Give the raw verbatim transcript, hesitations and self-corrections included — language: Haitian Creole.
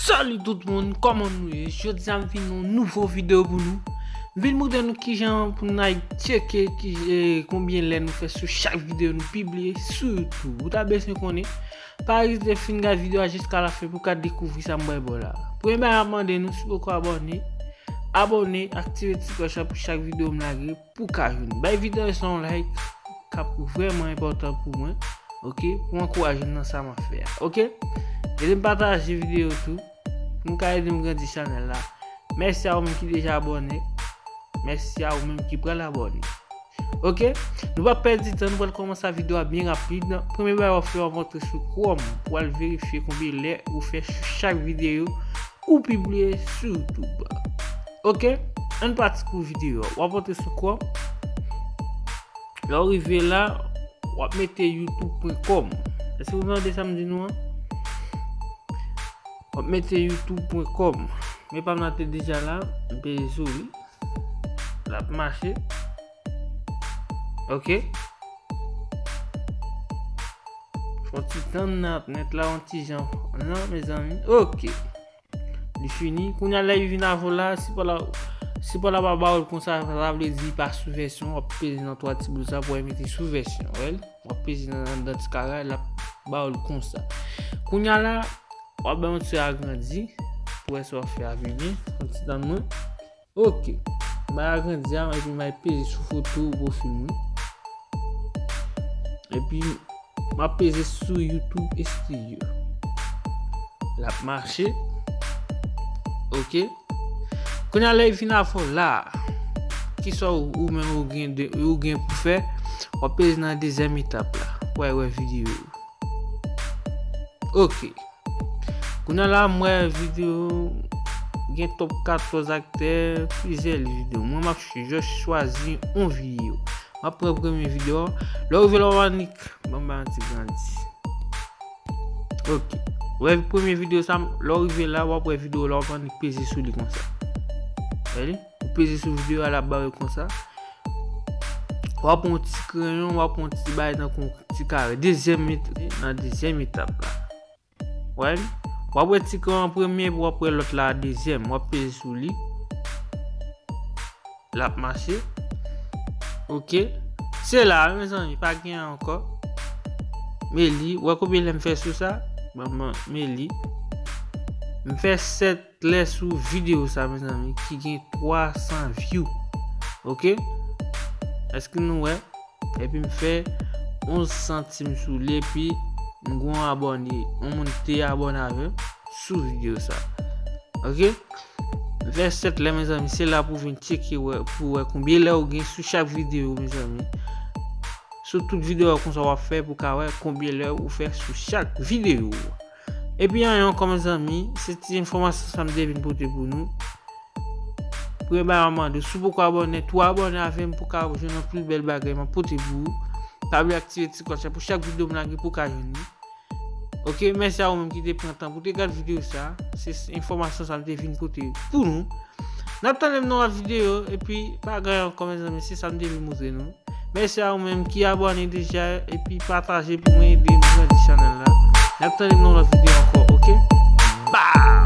Salut tout moun, kòman nou ye? Jodi a m vin yon nouvo videyo pou nou. M vin montre nou kijan pou n al tcheke ki, eh, konbyen lè nou fè sou chak videyo nou pibliye sou YouTube. Ou ta bezwen konnen. Pa ezite fin gade videyo a jiska lafen pou w ka dekouvri sa m bay ba w la. Premye bagay m ap mande nou, si w poko abòne, abòne, aktive ti klòch la pou chak videyo m lage pou w ka jwenn. Bay videyo sa yon like k ap vrèman enpòtan pou mwen, oke, pou ankouraje m nan sa m ap fè a, oke? Ede m pataje videyo tou, pou nou ka ede m grandi chanèl la. Mèsi a ou menm ki deja abòne. Mèsi a ou menm ki pral abòne. Oke? Nou p ap pèdi tan, nou pral kòmanse videyo a byen rapid. Premye bagay w ap fè, w ap antre sou Chrome pou al verifye konbyen lè ou fè sou chak videyo ou pibliye sou YouTube. Oke? Ann pati pou videyo a. W ap antre sou Chrome. Lè w rive la, w ap mete youtube pwen kòm. Èske nou tande sa m di nou an? W ap mete youtube pwen kòm. Men pa m nan te deja la, m peze sou li. L ap mache. Oke. Fò ti tann nan ap nèt la, yon ti jan. Non, mezanmi. Oke. Li fini. Kounye a lè li vin avè w la, si pa la, si pa la pa ba w l konsa, sa vle di li pa sou vèsyon, w ap peze nan twa ti boul sa pou w mete sou vèsyon. Wè l? W ap peze nan, nan ti kara, l ap ba w l konsa. Kounye a la, w ap bay yon ti agrandi, pou wè si w ap fè a pi byen. Yon ti tann mwen. Oke. M bay agrandi a, epi m bay peze sou foto pwofil mwen. Epi, m ap peze sou YouTube Studio. L ap mache. Oke. Kounye a lè l vin avè w la, kisa ou, ou menm ou gen de, ou gen pou fè, w ap peze nan dezyèm etap la. Pou w wè videyo yo. Oke. Kounye a la, m wè videyo gen top katòz aktè, plizyè videyo. Mwen, m ap jis chwazi yon videyo. M ap pran premye videyo. Lè w rive la, w ap annik ban m ba yon ti grandi. Oke. Wè premye videyo sa, lè w rive la, w ap wè videyo la, w ap annik peze sou li konsa. Wè li? Ou peze sou videyo a, l ap bare konsa. W ap pran yon ti kreyon, w ap pran yon ti bagay tankou yon ti kare. Dezyèm et-, nan dezyèm etap la. Wè li? W ap wè ti kreyon an premye, epi w ap wè lòt la dezyèm. W ap peze sou li. L ap mache. Oke. Se la, mezanmi, pa gen ankò. Men li, wè konbyen lè m fè sou sa? Ban m, men li. M fè sèt lè sou videyo sa, mezanmi, ki gen twa san view. Oke? Èske nou wè? Epi m fè onz santim sou li, epi m gen yon abòne, yon moun te abòne avè m sou videyo sa. Oke? M fè sèt lè, mezanmi, se la pou w vin tcheke wè, pou w wè konbyen lè ou gen sou chak videyo, mezanmi. Sou tout videyo konsa w ap fè pou w ka wè konbyen lè ou fè sou chak videyo. Epi anyen ankò, mezanmi, se ti enfòmasyon sa m te vin pote pou nou. Premye bagay m mande w, si w poko abòne, tou abòne avè m pou w ka jwenn yon pli bèl bagay m ap pote pou ou. Pa bliye aktive ti klòch la pou chak videyo m lage pou w ka jwenn li. Oke, mèsi a ou menm ki te pran tan pou te gade videyo sa. Se enfòmasyon sa m te vin pote pou nou. N ap tande m nan lòt videyo, epi pa gen ankò, mezanmi, se sa m te vin montre nou. Mèsi a ou menm ki abòne deja, epi pataje pou mwen ede m grandi chanèl la. N ap tande m nan lòt videyo ankò, oke? Bye!